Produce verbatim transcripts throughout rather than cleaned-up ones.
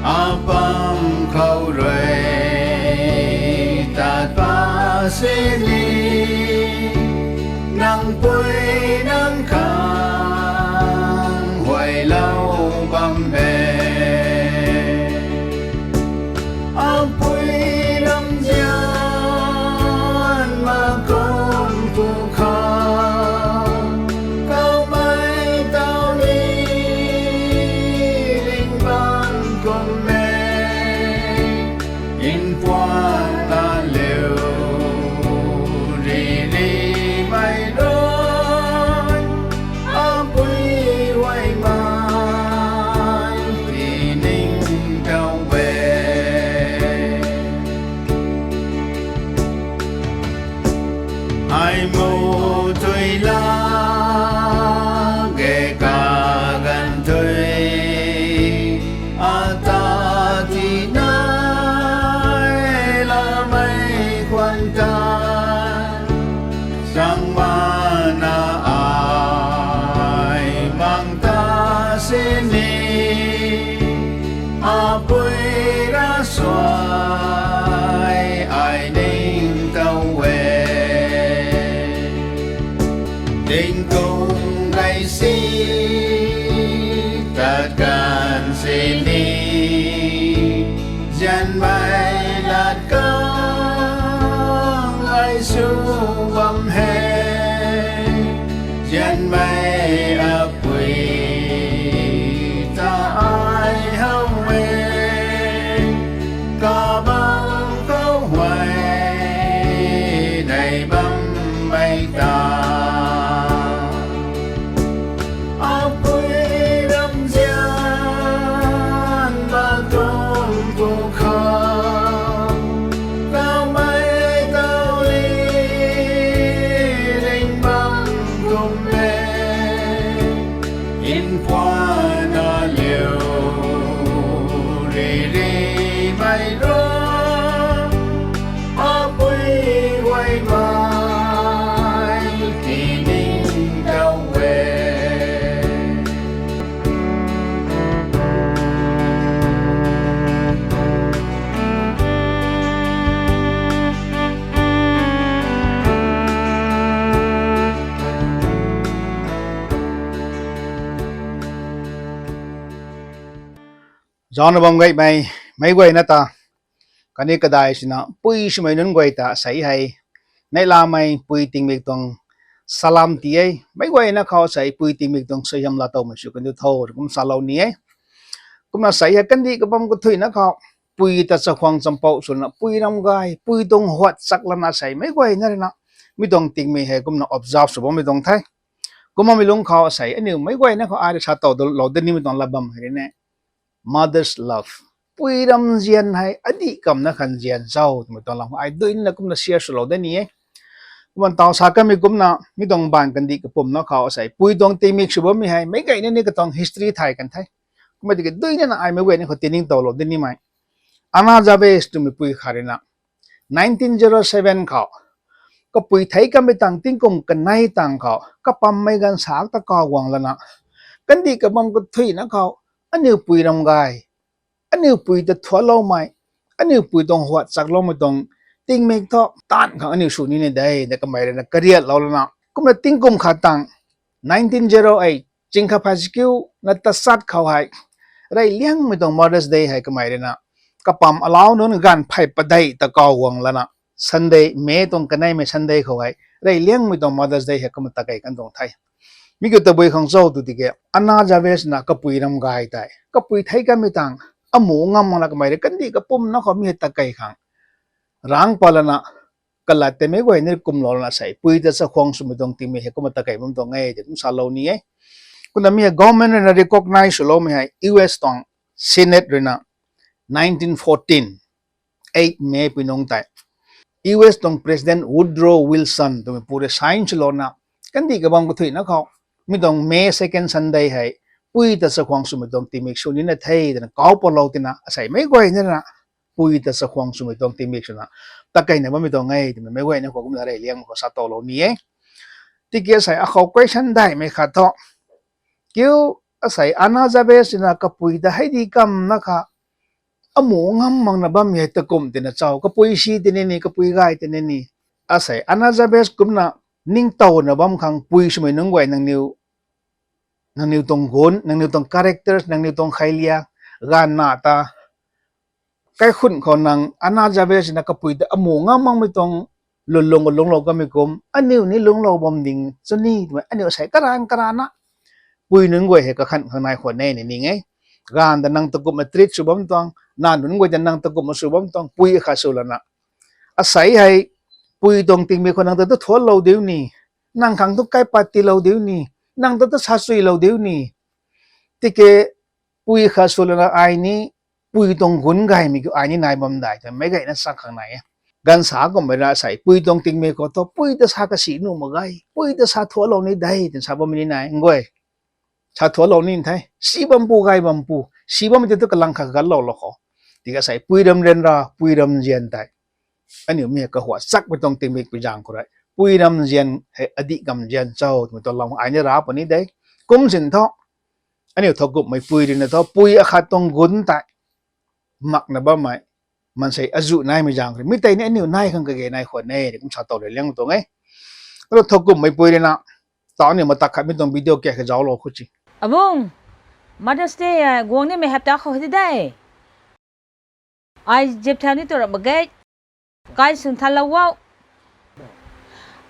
Apam khou rui tat pa sini, nang pui nang khang huaylou bam e. Apui ramzian ma kum pwkhou, kamei tau ni ling bam kum e. Npuan na liu riri mei rui, apui huaymei tining tau e. Ai mu tui la ge kaganv tui, ata ti nai lamei khwan ta, changmana ai mang ta sini, apui ravsuai ai ning tau e. Tingkung gay si tat kan sini, nzianmei lat kang ai sw bam he. Nzianmei apui ta ai how e, kabang khou huay nei bammei ta. Apui ramzian ma kum pwkhou, kamei tau ni ling bam kum e. Npuan na liu riri mei rui, apui huaymei tining tau e. Zaucna bam gaymei, meic guayna ta, khatni kadai swna pui swmei nunc guay ta sei hei, neihlamei pui tingmik tuang salam ti e. Meic guayna khou sei pui tingmik tuang suaihiam laa towmei sw kan diu tho, kum salou ni e. Kumna sei hei kandih kabam kathuina khou, pui ta chakhwang champou swna pui ram gay, pui tuang huat chak lana sei meic guayna rui na, mi tuang tingmik hei kumna observe sw bammei tuang the. Kumna mi lungc khou sei aniu meic guayna khou ai rui sa tow lou de nimei tuang lat bam hei rui ne, mother's love. Pui ramzian hei adih kamna khan zian cho twmei tuang lam ai duina kumna share swlou de ni e. Kumna taw sa kanmei kumna mi tuang baanv kandih kapumna khou sei pui tuang tingmik sw bammei hei meic guayna ni katuang history thay kan the. Kumna tiki duina na ai meic guayna khou tining towlou de nimei, Anna Jarvis twmei pui khat rui na, nineteen zero seven khou, kapui theic kanmei tang tingkum kanei tang khou kapammei ganv sak ta kaw guang lana, kandih kabam kathuina khou, aniu pui ram gay, aniu pui ta thuanloumei, aniu pui tuang huat chakloumei tuang tingmik thu taanv khang aniu sw nina de, na kamei rui na kariatlou lana. Kumna tingkum khat tang, nineteen zero eight, chingkhat phay chakiu na tachat khou hei, reyliangmei tuang Mother's Day hei kamei rui na, kapam alau nunc ganv phey padeih ta kaw guang lana, Sunday, May tuang kaneimei Sunday khou hei, reyliangmei tuang Mother's Day hei kumna takei kan tuang the. Mi kiu tabui khang cho tw tiki, Anna Jarvis na kapui ram gay tei, kapui theic kanmei tang, amu ngam mak na kamei rui kandih kapumna khou mi hei takei khang rang pat lana, kalat tei meic guayna rui kumlou lana sei pui ta chakhwang swmei tuang tingmik hei kumna takei bam tuang e tei kum salou ni e. Kumna mi hei government rui na recognize swloumei hei U S tuang Senate rui na, nineteen fourteen, eight May pui nungc tei, U S tuang President Woodrow Wilson twmei pu rui sign swlouna, kandih kabam kathuina khou, mi tuang May second Sunday hei, pui ta chakhwang swmei tuang tingmik sw nina the twna kaw patlou tina asei meic guayna rui na, pui ta chakhwang swmei tuang tingmik swna, takeina bammei tuang e twmei meic guayna khou kumna reyliangmei khou sa towlou ni e. Tiki asei akhou question daihmei khat thu, kiu asei Anna Jarvis na kapui ta hei dih kamna kha, amu ngam makna bam hei takum tina chau, kapui si tini ni, kapui gay tini ni. Asei, Anna Jabez kumna ningtowna bam khang pui swmei nunc guay nangniw, nangniw tuang gun, nangniw tuang characters, nangniw tuang khailia, ganv na ta, kaikhun khou nang Anna Jabez na kapui ta amu ngam makmei tuang lulung lungclou kamei kum, aniu ni lungclou bam ding chuni twmei, aniu asei karan karana pui nunc guay hei kakhan khang nai khwan e ni ning e. Ganv ta nang takumna treat sw bam tuang, na nunc guay ta nang takumna sw bam tuang, pui khat sw lana. Asei hei, pui tuang tingmik khou nang ta ta thuanclou diu ni, nang khang tu kaipat tiilou diu ni, nang ta ta sa chuilou diu ni. Tiki pui khat sw lana ai ni, pui tuang gun gaymei kiu ai ni nai bam dai twmei meic gayna sak khang nai e. Ganv sa kummei ra asei, pui tuang tingmik khou thu, pui ta sa kasi nuh mak ge, pui ta sa thuanclou ni de, twna sa bammei ni nai, nguay. Sa thuanclou ni the, si bam pu, gay bam pu, si bammei tei tu kalang khat ganclou lou khou. Tiki asei, pui ram ryanra, pui ram nzian tei. Aniu mi hei kahuat chakmei tuang tingmik pui zaeng khou rui, pui ram nzian hei adih kam nzian cho twmei tuang lam ai ni ra puni de. Kum sin thu, aniu tho kumhmei pui rui na thu, pui akhat tuang gun tei makna bammei, maansei azuh naimei zaeng khou rui, mi tei ni aniu nai khang kage nai khwan e, kum sa tow rui liang tuang e. Alo tho kumhmei pui rui na, tau aniu matak khat mi tuang video kak khe zauclou khou ci. Abung, Mother's Day, eh, guang nimei hapta khou hei de. Ai zip thau ni tu ra mak ge. Kai swn thanlou o.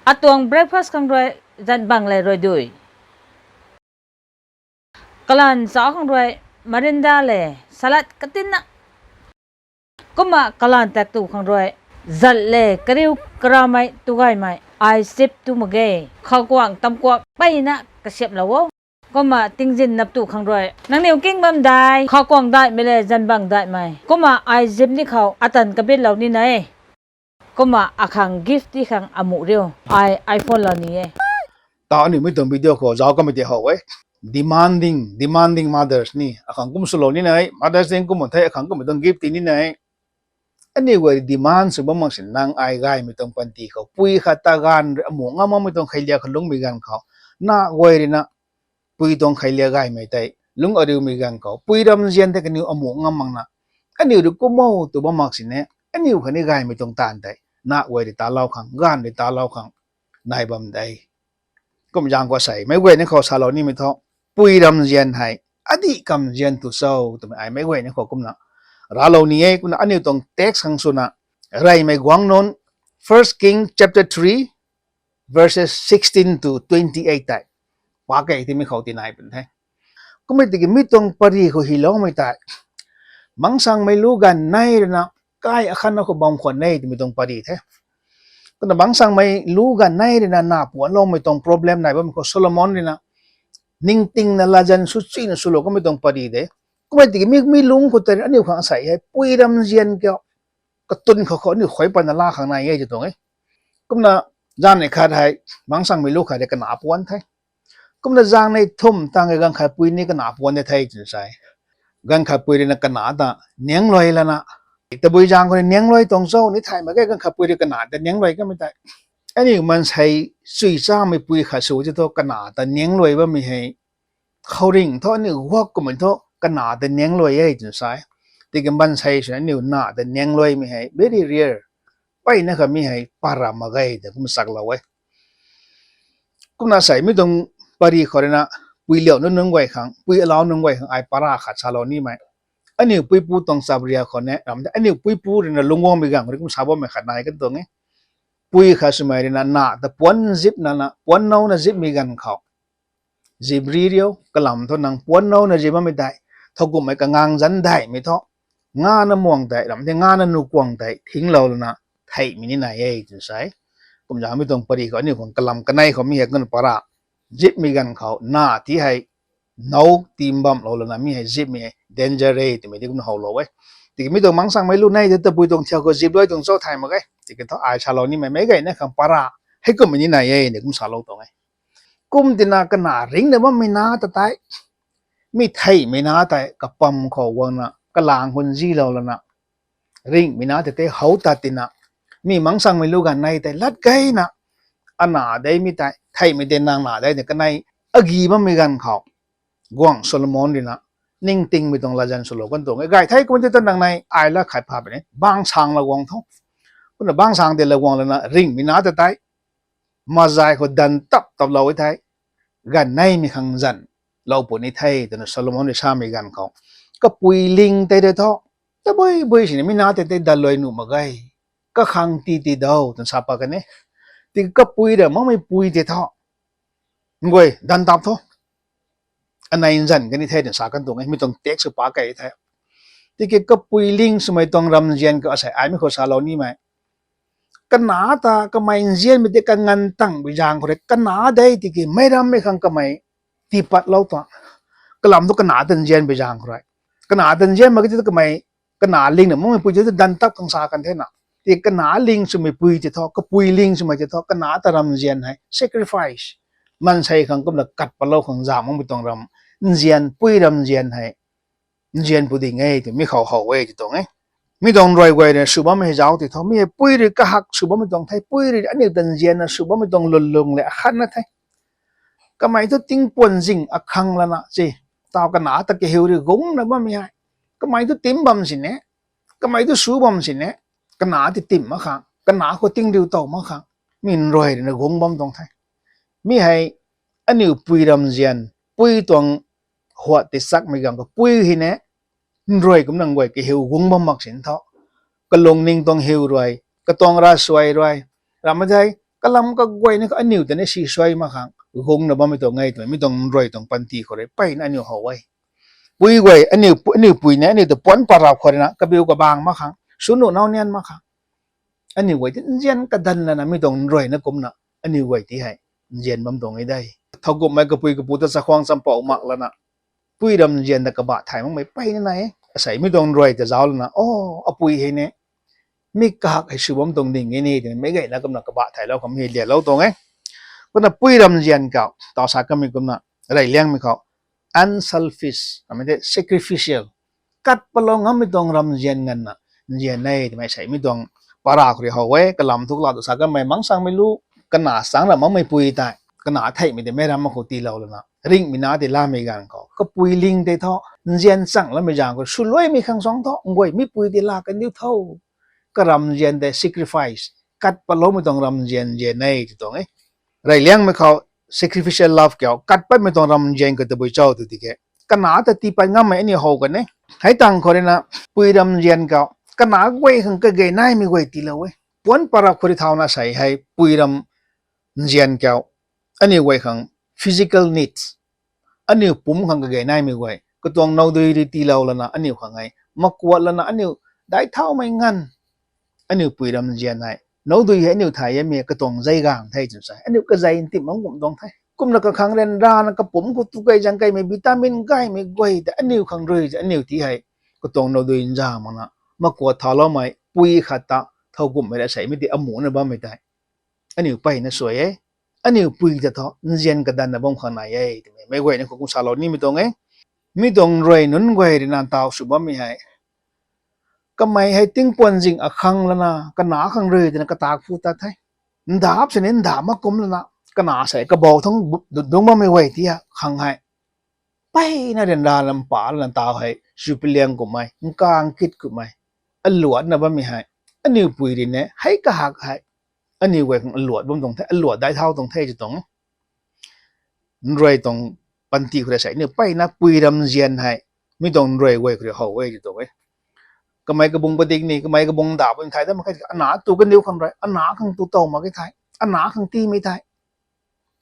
Atuang breakfast khang rui, zanc bang le rui dui. Kalanv cha khang rui, marinda le, salad katinna. Kumna kalanv tak tu khang rui, zat le, kariu karamei tu gaymei, ai zip tu mak ge, khou kuang tam kuak peyna kasiamhlou o. Kumna tingzin nap tu khang rui, nangniw king bam dai, khou kuang daihmei le, zanc bang daihmei. Kumna ai zip ni khou, atan kabitlou nina e. Kumna akhang gift ti khang amu riu, ai iPhone lou ni e. Tau aniu mi tuang video khou zauc kamei tei how e. Demanding, demanding mothers ni, akhang kum swlou nina e, Mother's Day kum thei, akhang kummei tuang gift ti nina e. Aniu guay demand sw bam mak sin nang ai gaymei tuang panty khou, pui khat ta ganv rui amu ngam makmei tuang khailia khou lungcmei ganv khou, na guay rui na, pui tuang khailia gaymei tei, lungc ariumei ganv khou, pui ram nzian tei kaniw amu ngam makna, aniu rui kum o tw bam mak sini, aniu khatni gaymei tuang taanv tei, na guay rui talou khang, ganv rui talou khang, nai bam de. Kum zaeng khou sei, meic guay ni khou salou nimei thu, pui ram nzian hei, adih kam nzian tu cho twmei ai meic guay ni khou kumna raclou ni e. Kumna aniu tuang text khang swna, reymei guang nunc, First King chapter three, verses sixteen to twenty-eight tei, pa kei timei khou tinai pun the. Kummei tiki mi tuang pary khou hyloumei tei, mangsangmei lu ganv nei rui na, kai akhatna khou bam khwan e twmei tuang pary the. Kumna mangsangmei lu ganv nei rui na, na puancloumei tuang problem nai bammei khou Solomon rui na, ningtingna latzan sw chuyna swlou kamei tuang pary de. Kummei tiki mi, mi lungc khou tei aniu khang sei hei, pui ram nzian kiu, katun khou khou aniu khuay patna laa khang nai e ti tuang e. Kumna, zaeng nei khat hei, mangsangmei lu khat hei kana puan the. Kumna zaeng nei thumh tang e ganv khatpui ni kana puan de the twna sa e. Ganv khatpui rui na kana ta niangluai lana, tabui zaeng khou rui niangluai tuang cho ni thay mak ge, ganv khatpui rui kana ta niangluai kamei tei. Aniu maansei chui chamei pui khat sw ti thu kana ta niangluai bammei hei, khouringh thu aniu guak kummei thu kana ta niangluai e twna sa e. Tiki maansei swna aniu na ta niangluaimei hei very rare. Peyna kha mi hei para mak ge ta kum saklou e. Kumna sei mi tuang pary khou rui na, pui liau nunc nunc guay khang, pui alau nunc guay khang ai para khat salou nimei. Aniu puipu tuang chap ria khou ne, ram de, aniu puipu rui na lungc guangmei ganv khou rui kum sa bammei khat nai kan tuang e. Pui khat swmei rui na, na ta puan zip na na, puan now na zipmei ganv khou, zip ri riu, kalam thu nang puan now na zip bammei tei, thowkumhmei kangang zanc daihmei thu, nga na muang tei, ram the nga na nu kuang tei, thinglou lana, theihmei ni nai e twna sa e. Kum zaeng mi tuang pary khou aniu khang kalam kanei khou mi hei kumna para, zipmei ganv khou na ti hei, now tim bamlou lana mi hei zipmei hei danger e twmei di kumna howlou e. Tiki mi tuang mangsangmei lu nei tei tabui tuang thiak khou zip luai tuang cho thay mak ge. Tiki thu ai salou nimei meic guayna khang para, heikummei ni nai e ni kum salou tuang e. Kum tina kana ringcna bammei na ta tei, mi theihmei na tei kapam khou guangna kalaeng khou nzilou lana, ringhmei na tei tei how tat tina, mi mangsangmei lu ganv nei tei lat gayna, ana de mi tei, theihmei tei nang na de ni kanei, agi bammei ganv khou, guangc Solomon rui na, ningtingmei tuang latzan swlou kan tuang e. Gay the kumna ta nang nei ai la khat pha puni, bang sang la guang tho. Kumna bang sang tei la guang lana ringmei na ta tei, mazai khou dan tap taplou e thei, ganv neimei khang zan lou puni the twna Solomon rui samei ganv khou, kapui ling tei de tho, tabui bui sini mi na tei tei dalui nuh mak ge, kakhang ti ti dou twna sa pat kan e. Tiki kapui ra makmei pui tei tho, nguay dan tap tho, anei nzan kani the twna sa kan tuang e, mi tuang text sw pa kei the. Tiki kapui ling swmei tuang ramzian khou asei aimei khou salou nimei, kanac ta kamei nzianmei tei kanganv tangpui zaeng khou rui kanac de tiki meic rammei khang kamei tiipatlou tuang. Kalam thu kanac ta nzianpui zaeng khou rui, kanac ta nzian mak ki ti kamei, kanac lingna makmei pui tei tu dan tap khang sa kan the na. Tiki kanac ling swmei pui tei tho, kapui ling swmei tei tho, kanac ta ramzian hei sacrifice, maansei khang kumna kat patlou khang zam makmei tuang ram, nzian, pui ramzian hei nzian pu ding e twmei khou how e ti tuang e. Mi tuang rui guay rui sw bammei hei zauc ti tho, mi hei pui rui kahak sw bammei tuang the, pui rui aniu ta nzianna sw bammei tuang lwnlung le akhatna the. Kamei thu tingpuan zing akhang lana si, taw kanac ta kahiu rui gungna bammei hei, kamei thu tim bam sini, kamei thu sw bam sini, kanac ti tim mak khang, kanac khou tingriu tow mak khang, mi nrui ruina gung bam tuang the. Mi hei aniu pui ramzian, pui tuang huat tei chakmei ganv khou pui hei ne, nrui kumna nguay kahiu gung bam mak sin tho. Kalungning tuang hiu rui, katuang ravsuai rui, ramh thei, kalam kaguay ni khou aniu ta ni si suai mak khang gungna bammei tuang e twmei mi tuang nrui tuang panty khou rui mpeyna aniu how e. Pui guay, aniu, aniu pui ni aniu ta puanc parap khou ruina kabiu kabang mak khang, sw nuh nau nian mak khang, aniu guay ti nzian kadan lana mi tuang nruina kumna aniu guay ti hei nzian bam tuang e de. Thowkumhmei kapui kapu ta chakhwang champouh mak lana pui ramzian ta kabah thay makmei mpeyna nai e. Asei mi tuang nrui ta zauc lana, o, apui hei ne, mi kahak hei sw bam tuang ding e ni twmei meic gayna kumna kabah thaylou khang mi hei lialou tuang e. Kumna pui ramzian khou taw sa kamei kumna, reyliangmei khou unselfish, amei tei sacrificial, kat patlou ngammei tuang ramzian nganvna nzian e twmei sei mi tuang para khou rui how e. Kalam thu kalam ta sa kamei mangsangmei lu, kanac chang ra makmei pui tei kanac theihmei tei meic ram mak khou tiilou lana ringhmei na tei lamei ganv khou kapui ling tei tho, nzian chang lamei zaeng khou swluaimei khang suang tho, nguay mi pui tei la kandiu tho. Karamzian tei sacrifice, kat patloumei tuang ramzian nzian e ti tuang e. Reyliangmei khou sacrificial love kiu kat patmei tuang ramzian khou tabui cho tw tiki, kanac ta tii pat ngammei aniu how kan e. Hei tang khou ruina pui ramzian khou kanac guay khang kagay naimei guay tiilou e. Puanc parap khou rui thauna sei hei pui ram nzian kiu aniu guay khang physical needs, aniu pumc khang kagay naimei guay, katuang nowdui rui tiilou lana aniu khang hei makuat lana aniu daic thaumei nganv, aniu pui ramzian hei nowdui hei aniu thay e mi katuang zei gang the twna sa aniu kazei ntim bam kum tuang the. Kumna kakhang ryanrana kapumc khou tu kei zaeng keimei vitamin gaymei guay tei aniu khang rui tei aniu ti hei katuang nowdui nza makna makuat thauloumei pui khat ta thowkumhmei ra seimei ti amuna bammei tei aniu mpeyna suai e. Aniu pui ta thu nzian kadanna bam khang nai e twmei meic guayna khou kum salou nimei tuang e. Mi tuang rui nunc guay ruina ntaw sw bammei hei, kamei hei tingpuan zing akhang lana kanac khang rui twna katak phu tat the. Ndap sini ndap mak kum lana kanac sei kabou thang dungc bammei guay ti khang hei mpeyna ryanra lam pa lana ntaw hei sw piliang kummei, nkang kit kummei, aluatna bammei hei aniu pui rui ne hei kahak hei aniu guay khang aluat bam tuang the, aluat daic thau tuang the ti tuang e. Nrui tuang panty khou ra sei aniu mpeyna pui ramzian hei mi tuang nrui guay khou rui how e ti tuang e. Kamei kabung padik ni, kamei kabung ndap bam thei da mak khe, anac tu kaniw khang rui, anac khang tu tow mak khe thei, anac khang tiimei thei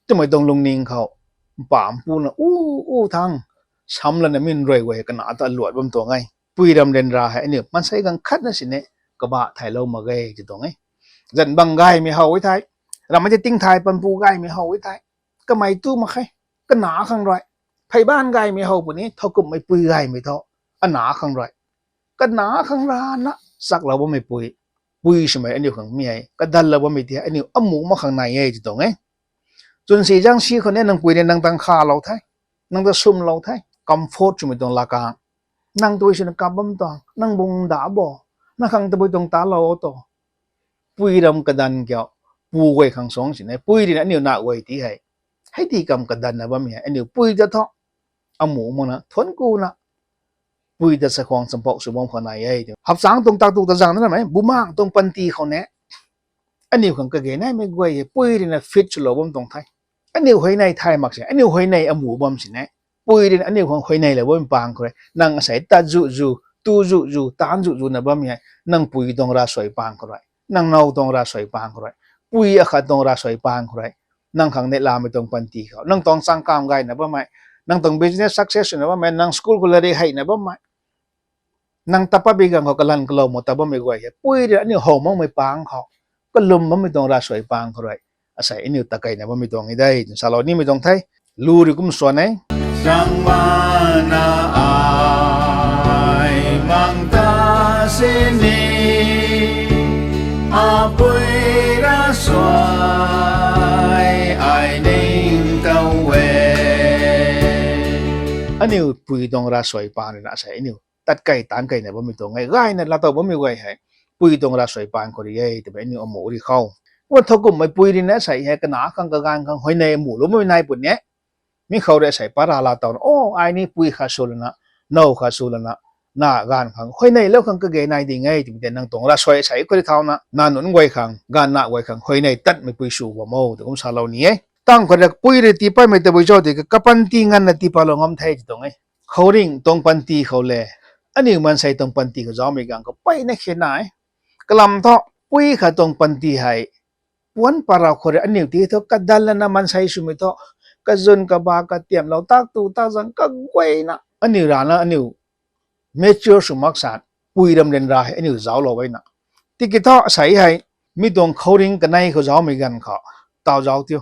twmei tuang lungning khou mpam puna u, u thang sam lana mi nrui guay kanac ta aluat bam tuang e. Pui ram ryanra hei aniu maansei ganv khatna sini kabah thaylou mak ge ti tuang e. Zanc bang gaymei how e thei, ramhmei tei tingthay panpu gaymei how e thei, kamei tu mak khe, kanac khang rui, pheybaanv gaymei how puni, thowkumhmei pui gaymei thu, anac khang rui, kanac khang rana chaklou bammei pui, pui swmei aniu khang mi hei kadanlou bammei ti hei aniu amu mak khang nai e ti tuang e. Chwnsi zaengsi khou ni nang pui ni nang tang khalou the, nang ta swmlou the, comfort swmei tuang lakang, nang tabui swna kap bam tuang, nang bung nda bo, nang khang tabui tuang talou o tu. Pui ram kadan kiu, pu guay khang suang sini pui rina aniu na guay ti hei, hei ti kam kadanna bammei hei aniu pui ta thu amu makna thuanc kuna pui ta chakhwang champouh sw bam khou nai e. Hapchang tuang tak tu ta zang na mei, bumaeng tuang panty khou ne, aniu khang kage naimei guay hei pui rui na fit swlou bam tuang the. Aniu huayney thay mak si, aniu huayney amu bam si ne, pui rui na aniu khang huayneylou bam pang khou rui, nang asei tat zu zu, tu zu zu, taanc zu zu na bam hei, nang pui tuang ravsuai pang khou rui, nang now tuang ravsuai pang khou rui, pui akhat tuang ravsuai pang khou rui, nang khang neihlamei tuang panty khou, nang tuang changkam gayna bammei, nang tuang business success swna bammei, nang school khou lairik heina bammei, nang ta pat bi ganv khou kalan kalou mak ta bammei guay hei pui rui aniu how makmei pang khou, kalum bammei tuang ravsuai pang khou rui, asei aniu ta keyna bammei tuang e de twna salou nimei tuang the. Lu rui kum swan e. Zangmana ai mang ta sini, apui ravsuai ai ning tow e. Aniu pui tuang ravsuai pang rui na asei aniu tat key taanc keyna bammei tuang e, gayna laatow bammei guay hei pui tuang ravsuai pang khou rui e twmei aniu amu ri khou. Kumna thowkumhmei pui rui na asei hei kana khang kaganv khang huayney amu loumei nai puni e. Mi khou rui asei para laatowna, o, ai ni pui khat sw lana, now khat sw lana, na ganv khang huayneylou khang kage nai ding e twmei tei nang tuang ravsuai asei khou rui thauna, na nunc guay khang, ganv na guay khang huayney tatmei pui sw bam o tw kum salou ni e. Tang khou rui pui rui tii patmei tabui cho tiki kapanty nganvna tii patlou ngam the tw tuang e. Khouringh tuang panty khou le, aniu maansei tuang panty khou zaumei ganv khou mpeyna khe nai. Kalam thu, pui khat tuang panty hei, puanc parau khou rui aniu ti thu kadan lana maansei swmei thu, kazun kaba katiamlou tak tu tak zang kaguayna aniu rana aniu mature sw mak san, pui ram ryanra hei aniu zauclou e na. Tiki thu asei hei, mi tuang khouringh kanei khou zaumei ganv khou, taw zauc tiu.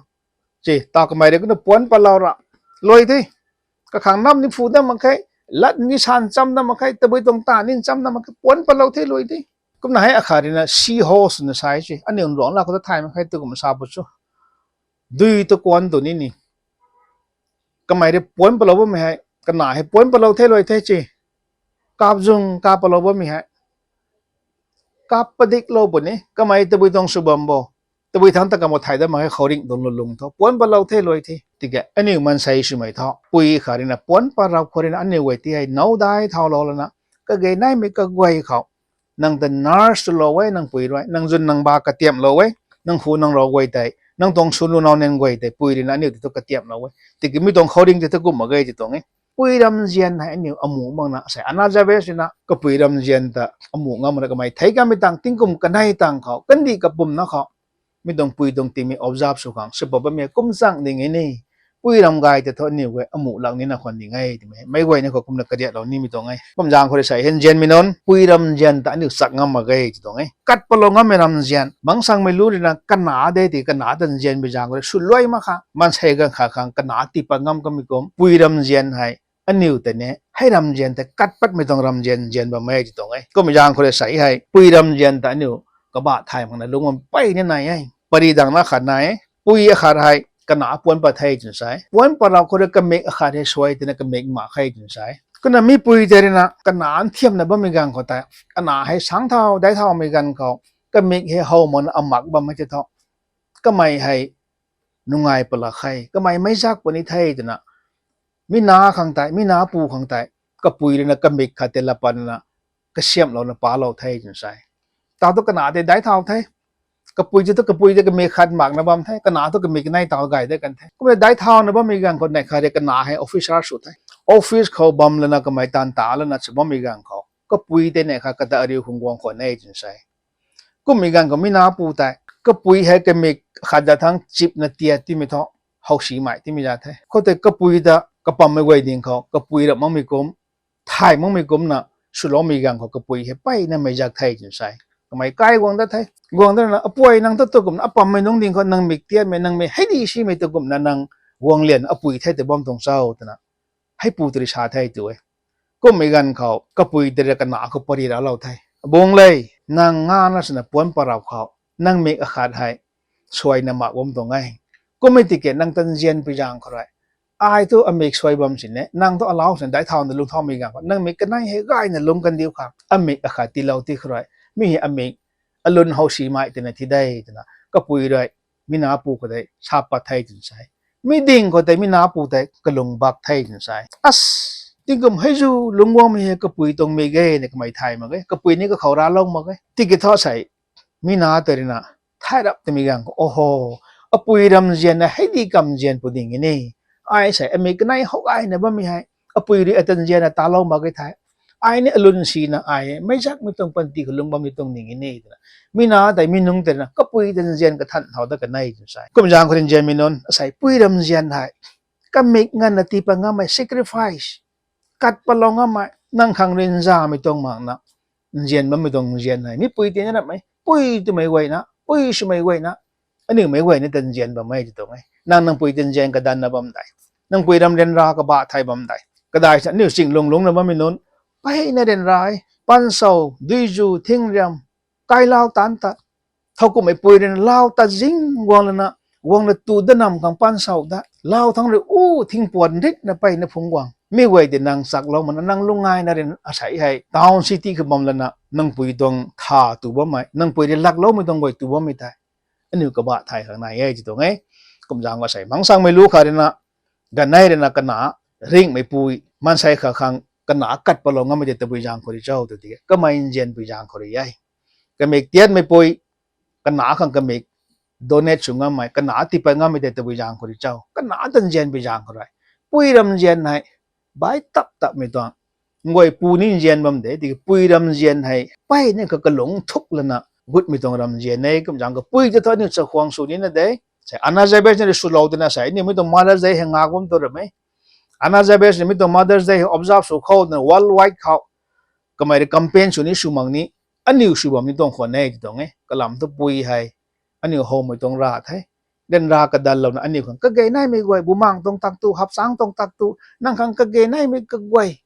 Ci, taw kamei rui kumna puanc patlou ra, luai the. Kakhang nam ni phu dat mak khe, lat ni san cham dat mak khe, tabui tuang ta ni cham dat mak khe, puanc patlou the luai the. Kumna hei akhat rui na seahorse na sa e ci, aniu Nruanglat khou ta thay mak khe tu kumna sa pu chu. Dui tu kuan tu ni ni. Kamei rui puanc patlou bammei hei, kana hei puanc patlou the luai the ci. Kap zung kap patlou bammei hei, kap padiklou puni, kamei tabui tuang sw bam bo. Tabui thangc ta kamei thay dat mak khe khouringh tuang lulung thu, puanc patlou the luai the. Tiki aniu maansei swmei thu, pui khat rui na puanc parau khou rui na aniu guay ti hei now dai thaulou lana, kage naimei kaguay khou, nang ta nurse swlou e, nang pui rui, nang zun nang ba katiamlou e, nang hu nang rou guay tei, nang tuang sw lu now ning guay tei, pui rui na aniu ti thu katiamlou e. Tiki mi tuang khouringh ti thu kum mak ge ti tuang e. Pui ramzian hei aniu amu makna, asei Anna Jarvis rui na kapui ramzian ta amu ngam makna kamei thei kanmei tang, tingkum kanei tang khou, kandih kapumna khou, mi tuang pui tuang tingmei observe sw khang, sw pat bammei kum chang ding e ni. Pui ram gay tei thu aniu guay amu lak nina khwan ding e twmei meic guayna khou kumna kariatlou nimei tuang e. Kumzaeng khou rui sei hei nzianmei nunc, pui ramzian ta aniu chak ngam mak ge ti tuang e. Kat patlou ngammei ramzian, mangsangmei lu rui na kana de ti kana ta nzianmei zaeng khou rui sw luai mak kha, maansei ganv khat khang kana tii pat ngam kamei kum, pui ramzian hei, aniu tei ni hei ramzian tei kat patmei tuang ramzian nzian bam e ti tuang e. Kumzaeng khou rui sei hei, pui ramzian ta aniu kabah thay makna lungc bam mpeyna nai e. Pary dangna khat nai e. Pui akhat hei kana puanc pat the twna sa e. Puanc parau khou rui kamik akhat hei suai tina kamik mak khe twna sa e. Kumna mi pui tei rui na kana nthiamna bammei ganv khou tei, kana hei sang thau daic thaumei ganv khou, kamik hei how makna amak bam e tei thu, kamei hei nungai palak khe, kamei meic zak puni the twna, mi na khang tei, mi na pu khang tei, kapui rui na kamik khat tei laa patna, kasiamhlouna palou the twna sa e. Taw thu kana tei daic thau the. Kapui tei thu kapui tei kamik khat makna bam the, kana thu kamik kanei taw gay de kan the. Kumna daic thauna bammei ganv khou neih khat rui kana hei officer sw the. Office khou bam lana kamei taanv ta lana sw bammei ganv khou, kapui tei neih khat kata ariu khang guang khwan e twna sa e. Kummei ganv khou mi na pu tei, kapui hei kamik khat da thangc chipna tiat timei thu, howsimei timei za the. Khoutei kapui ta kapammei guay ding khou kapui rap makmei kum, thay makmei kumna swloumei ganv khou kapui hei mpeyna meic zak the twna sa e. Kamei kai guang dat the. Guang datna, apuai, nang tu tu kumna apammei nungc ding khou nang mik tiatmei, nang mei hei di simei tu kumna nang guang lian apui the tei bam tuang cho twna, hei pu tei rui sa the tu e. Kummei ganv khou kapui tei rui kana khou pary raclou the. Abung le, nang ngana swna puanc parau khou nang mik akhat hei suaina mak bam tuang e. Kummei tiki nang ta nzianpui zaeng khou rui, ai thu amik suai bam sini, nang thu alau swna daic thauna lungc thaumei ganv khou nang mik kanei hei gayna lungc kandiu khang amik akhat tiilou ti khou rui, mi hei amik alun howsimei twna thi de twna kapui rui mi na pu khou tei sa pat the twna sa e. Mi ding khou tei mi na pu tei kalung bak the twna sa e. As, tingkum hei zu lungc guangmei hei kapui tuang mik e na kamei thay mak e, kapui ni kakhou raclou mak e. Tiki thu sei, mi na tei rui na, thay rap twmei ganv khou, oho, apui ramzian na hei di kamzian pu ding e ni. Ai sei, amik kanei how gayna bammei hei, apui rui ata nzianna talou mak e thei, ai ni alun sina ai, meizakmei tuang panty khou lungc bam ni tuang ding e ni twna. Mi na tei, mi nungc tei rui na, kapui ta nzian kathan thau dat kanei tw sei. Kum zaeng khou rui nzianmei nunc, asei pui ramzian hei, kamik nganvna tii pat ngammei sacrifice, kat patlou ngammei, nang khang rui nzamei tuang makna, nzian bammei tuang nzian hei, mi pui tina rapmei, pui twmei guayna, pui swmei guayna, aniu meic guayna ta nzian bam e ti tuang e. Nang nang pui ta nzian kadanna bam dei, nang pui ram ryanra kabah thay bam dei. Kadai sa aniu ching lung lungcna bammei nunc, peyna ryanra e, pansou, duizu, thingriam, kailau taanc tat. Thowkumhmei pui rui na lau tat zing guang lana, guangna tu dat nam khang pansou dat. Lau thangc rui u thingpuan ritna peyna phungc guang. Mi guay tei nang chaklou makna nang lung ngaina rui asei hei town city khou bam lana, nang pui tuang tha tu bammei, nang pui rui lakloumei tuang guay tu bammei tei, aniu kabah thay khang nai e ti tuang e. Kum zaeng khou sei, mangsangmei lu khat rui na, ganei rui na kana, ringhmei pui, maansei khat khang kana kat patlou ngammei tei tabui zaeng khou rui cho tw tiki, kamei nzianpui zaeng khou rui e. Kamik tiatmei pui, kana khang kamik donate sw ngammei, kana tiipat ngammei tei tabui zaeng khou rui cho, kana ta nzianpui zaeng khou rui. Pui ramzian hei, bai tap tapmei tuang, nguay pu ni nzian bam de, tiki pui ramzian hei, peyna kha kalung thuk lana, gutmei tuang ramzian e. Kum zaeng khou pui ta thu aniu chakhwang sw nina de. Sei Anna Jabez na rui swlou twna sei, aniu mi tuang Mother's Day hei ngak bam tu ram e. Anna Jabez na mi tuang Mother's Day hei observe sw khou twna worldwide khou, kamei rui campaign sw ni sw mak ni, aniu sw bam ni tuang khwan e ti tuang e. Kalam thu pui hei, aniu howmei tuang rav the. Ryanra kadanlouna aniu khang kage naimei guay, bumaeng tuang tak tu, hapchangc tuang tak tu, nang khang kage naimei kaguay,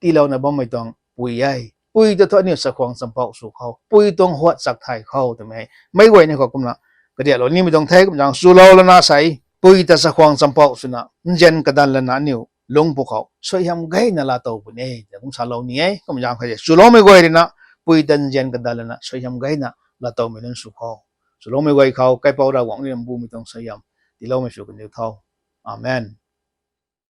tiilouna bammei tuang pui e. Pui ta thu aniu chakhwang champouh sw khou, pui tuang huat chak thay khou twmei hei, meic guay ni khou kumna, kariaklou nimei tuang the. Kum zaeng swlou lana sei, pui ta chakhwang champouh swna nzian kadan lana aniu lungc pwkhou suaihiam gayna laatow puni e twna kum salou ni e. Kum zaeng khou swloumei guay rui na, pui ta nzian kadan lana suaihiam gayna laatowmei nunc sw khou, swloumei guay khou Kaipouc Ravguangc rui mbumei tuang suaihiam tiiloumei sw kaniw tho. Amen.